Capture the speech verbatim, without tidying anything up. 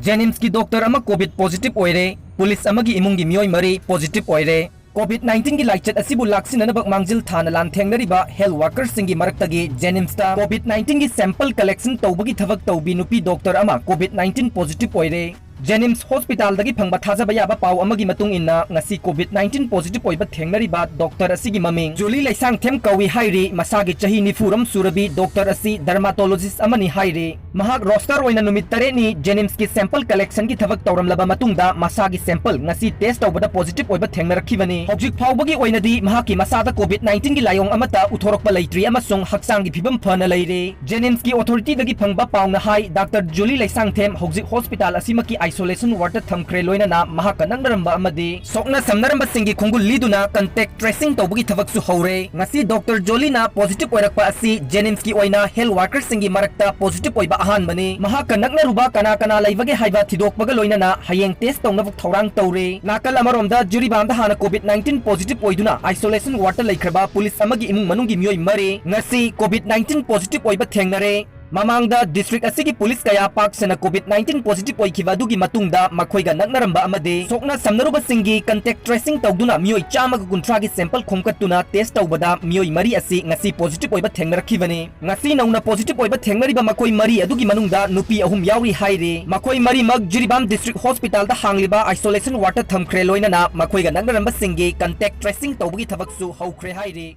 ꯖꯦꯅꯤꯝꯁꯀꯤ doctor ꯑꯃ COVID positive ꯑꯣꯏꯔꯦ꯫ Police ꯑꯃꯒꯤ ꯏꯃꯨꯡꯒꯤ ꯃꯤꯑꯣꯏ ꯃꯔꯤ ꯄꯣꯖꯤꯇꯤꯚ ꯑꯣꯏꯔꯦ꯫ ꯀꯣꯚꯤꯗ ꯅꯥꯏꯟꯇꯤꯟꯒꯤ ꯂꯥꯏꯆꯠ ꯑꯁꯤꯕꯨ ꯂꯥꯛꯁꯤꯟꯅꯅꯕ ꯃꯥꯡꯖꯤꯜ ꯊꯥꯅ ꯂꯥꯟꯊꯦꯡꯅꯔꯤꯕ ꯍꯦꯜꯊ ꯋꯥꯔꯀꯔꯁꯤꯡꯒꯤ ꯃꯔꯛꯇꯒꯤ ꯖꯦꯅꯤꯝꯁꯇ ꯀꯣꯚꯤꯗ ꯅꯥꯏꯟꯇꯤꯟꯒꯤ ꯁꯦꯝꯄꯜ ꯀꯂꯦꯛꯁꯟ ꯇꯧꯕꯒꯤ ꯊꯕꯛ ꯇꯧꯕꯤ ꯅꯨꯄꯤ ꯗꯣꯛꯇꯔ ꯑꯃ ꯀꯣꯚꯤꯗ ꯅꯥꯏꯟꯇꯤꯟ ꯄꯣꯖꯤꯇꯤꯚ ꯑꯣꯏꯔꯦ꯫ ꯖꯦꯅꯤꯝꯁ ꯍꯣꯁꯄꯤꯇꯥꯜꯗꯒꯤ ꯐꯪꯕ ꯊꯥꯖꯕ ꯌꯥꯕ ꯄꯥꯎ ꯑꯃꯒꯤ ꯃꯇꯨꯡ ꯏꯟꯅ, ꯉꯁꯤ ꯀꯣꯚꯤꯗ ꯅꯥꯏꯟꯇꯤꯟ ꯄꯣꯖꯤꯇꯤꯚ ꯑꯣꯏꯕ ꯊꯦꯡꯅꯔꯤꯕ ꯗꯣꯛꯇꯔ ꯑꯁꯤꯒꯤ ꯃꯃꯤꯡ ꯖꯨꯂꯤ ꯂꯩꯁꯥꯡꯊꯦꯝ ꯀꯧꯏ ꯍꯥꯏꯔꯤ꯫ ꯃꯁꯥꯒꯤ ꯆꯍꯤ ꯅꯤꯐꯨ ꯔꯣꯝ ꯁꯨꯔꯕꯤ ꯗꯣꯛꯇꯔ ꯑꯁꯤ ꯗꯔꯃꯥꯇꯣꯂꯣꯖꯤꯁ ꯑꯃꯅꯤ ꯍꯥꯏꯔꯤ꯫ ꯃꯍꯥꯛ ꯔꯣꯁꯇꯔ ꯑꯣꯏꯅ ꯅꯨꯃꯤꯠ ꯇꯔꯦꯠꯅꯤ ꯖꯦꯅꯤꯝꯁꯀꯤ ꯁꯦꯝꯄꯜ ꯀꯂꯦꯛꯁꯟꯒꯤ ꯊꯕꯛ ꯇꯧꯔꯝꯂꯕ ꯃꯇꯨꯡꯗ, ꯃꯁꯥꯒꯤ ꯁꯦꯝꯄꯜ ꯉꯁꯤ ꯇꯦꯁ ꯇꯧꯕꯗ ꯄꯣꯖꯤꯇꯤꯚ ꯑꯣꯏꯕ ꯊꯦꯡꯅꯔꯛꯈꯤꯕꯅꯤ꯫ ꯍꯧꯖꯤꯛ ꯐꯥꯎꯕꯒꯤ ꯑꯣꯏꯅꯗꯤ ꯃꯍꯥꯛꯀꯤ ꯃꯁꯥꯗ ꯀꯣꯚꯤꯗ ꯅꯥꯏꯟꯇꯤꯟꯒꯤ ꯂꯥꯏꯑꯣꯡ ꯑꯃꯠꯇ ꯎꯠꯊꯣꯔꯛꯄ ꯂꯩꯇ꯭ꯔꯤ ꯑꯃꯁꯨꯡ ꯍꯛꯆꯥꯡꯒꯤ ꯐꯤꯕꯝ ꯐꯅ ꯂꯩꯔꯤ꯫ ꯖꯦꯅꯤꯝꯁꯀꯤ ꯑꯣꯊꯣꯔꯤꯇꯤꯗꯒꯤ ꯐꯪꯕ ꯄꯥꯎꯅ ꯍꯥꯏ, ꯗꯥꯛꯇꯔ ꯖꯨꯂꯤ ꯂꯩꯁꯥꯡꯊꯦꯝ ꯍꯧꯖꯤꯛ ꯍꯣꯁꯄꯤꯇꯥꯜ ꯑꯁꯤꯃꯛꯀꯤ ꯑꯥꯏꯁꯣꯂꯦꯁꯟ ꯋꯥꯔꯗꯇ ꯊꯝꯈ꯭ꯔꯦ, ꯂꯣꯏꯅꯅ ꯃꯍꯥꯛꯀ ꯅꯛꯅꯔꯝꯕ ꯑꯃꯗꯤ ꯁꯣꯛꯅ ꯁꯝꯅꯔꯝꯕꯁꯤꯡꯒꯤ ꯈꯣꯡꯒꯨꯜ ꯂꯤꯗꯨꯅ ꯀꯟꯇꯦꯛ ꯇ꯭ꯔꯦꯁꯤꯡ ꯇꯧꯕꯒꯤ ꯊꯕꯛꯁꯨ ꯍꯧꯔꯦ꯫ ꯉꯁꯤ ꯗꯣꯛꯇꯔ ꯖꯣꯂꯤꯅ ꯄꯣꯖꯤꯇꯤꯚ ꯑꯣꯏꯔꯛꯄ ꯑꯁꯤ ꯖꯦꯅꯤꯝꯁꯀꯤ ꯑꯣꯏꯅ ꯍꯦꯜꯊ ꯋꯥꯔꯀꯔꯁꯤꯡꯒꯤ ꯃꯔꯛꯇ ꯄꯣꯖꯤꯇꯤꯚ ꯑꯣꯏꯕ ꯑꯍꯥꯟꯕꯅꯤ꯫ ꯃꯍꯥꯛꯀ ꯅꯛꯅꯔꯨꯕ ꯀꯅꯥ ꯀꯅꯥ ꯂꯩꯕꯒꯦ ꯍꯥꯏꯕ ꯊꯤꯗꯣꯛꯄꯒ ꯂꯣꯏꯅꯅ ꯍꯌꯦꯡ ꯇꯦꯁ ꯇꯧꯅꯕ ꯊꯧꯔꯥꯡ ꯇꯧꯔꯦ꯫ ꯅꯥꯀꯜ ꯑꯃꯔꯣꯝꯗ, ꯖꯤꯔꯤꯕꯥꯝꯗ ꯍꯥꯟꯅ ꯀꯣꯚꯤꯗ ꯅꯥꯏꯟꯇꯤꯟ ꯄꯣꯖꯤꯇꯤꯚ ꯑꯣꯏꯗꯨꯅ ꯑꯥꯏꯁꯣꯂꯦꯁꯟ ꯋꯥꯔꯗꯇ ꯂꯩꯈ꯭ꯔꯕ ꯄꯨꯂꯤꯁ ꯑꯃꯒꯤ ꯏꯃꯨꯡ ꯃꯅꯨꯡꯒꯤ ꯃꯤꯑꯣꯏ ꯃꯔꯤ ꯉꯁꯤ ꯀꯣꯚꯤꯗ ꯅꯥꯏꯟꯇꯤꯟ ꯄꯣꯖꯤꯇꯤꯚ ꯑꯣꯏꯕ ꯊꯦꯡꯅꯔꯦ꯫ ꯃꯃꯥꯡꯗ ꯗꯤꯁꯇ꯭ꯔꯤꯛ ꯑꯁꯤꯒꯤ ꯄꯨꯂꯤꯁ ꯀꯌꯥ ꯄꯥꯛ ꯁꯟꯅ ꯀꯣꯚꯤꯗ ꯅꯥꯏꯟꯇꯤꯟ ꯄꯣꯖꯤꯇꯤꯚ ꯑꯣꯏꯈꯤꯕ ꯑꯗꯨꯒꯤ ꯃꯇꯨꯡꯗ, ꯃꯈꯣꯏꯒ ꯅꯛꯅꯔꯝꯕ ꯑꯃꯗꯤ ꯁꯣꯛꯅ ꯁꯝꯅꯔꯨꯕꯁꯤꯡꯒꯤ ꯀꯟꯇꯦꯛ ꯇ꯭ꯔꯦꯁꯤꯡ ꯇꯧꯗꯨꯅ ꯃꯤꯑꯣꯏ ꯆꯥꯝꯃꯒ ꯀꯨꯟꯊ꯭ꯔꯥꯒꯤ ꯁꯦꯝꯄꯜ ꯈꯣꯝꯒꯠꯇꯨꯅ ꯇꯦꯁ ꯇꯧꯕꯗ ꯃꯤꯑꯣꯏ ꯃꯔꯤ ꯑꯁꯤ ꯉꯁꯤ ꯄꯣꯖꯤꯇꯤꯚ ꯑꯣꯏꯕ ꯊꯦꯡꯅꯔꯛꯈꯤꯕꯅꯤ꯫ ꯉꯁꯤ ꯅꯧꯅ ꯄꯣꯖꯤꯇꯤꯚ ꯑꯣꯏꯕ ꯊꯦꯡꯅꯔꯤꯕ ꯃꯈꯣꯏ ꯃꯔꯤ ꯑꯗꯨꯒꯤ ꯃꯅꯨꯡꯗ ꯅꯨꯄꯤ ꯑꯍꯨꯝ ꯌꯥꯎꯔꯤ ꯍꯥꯏꯔꯤ꯫ ꯃꯈꯣꯏ ꯃꯔꯤꯃꯛ ꯖꯤꯔꯤꯕꯥꯝ ꯗꯤꯁꯇ꯭ꯔꯤꯛ ꯍꯣꯁꯄꯤꯇꯥꯜꯗ ꯍꯥꯡꯂꯤꯕ ꯑꯥꯏꯁꯣꯂꯦꯁꯟ ꯋꯥꯔꯗꯇ ꯊꯝꯈ꯭ꯔꯦ, ꯂꯣꯏꯅꯅ ꯃꯈꯣꯏꯒ ꯅꯛꯅꯔꯝꯕꯁꯤꯡꯒꯤ ꯀꯟꯇꯦꯛ ꯇ꯭ꯔꯦꯁꯤꯡ ꯇꯧꯕꯒꯤ ꯊꯕꯛꯁꯨ ꯍꯧꯈ꯭ꯔꯦ ꯍꯥꯏꯔꯤ꯫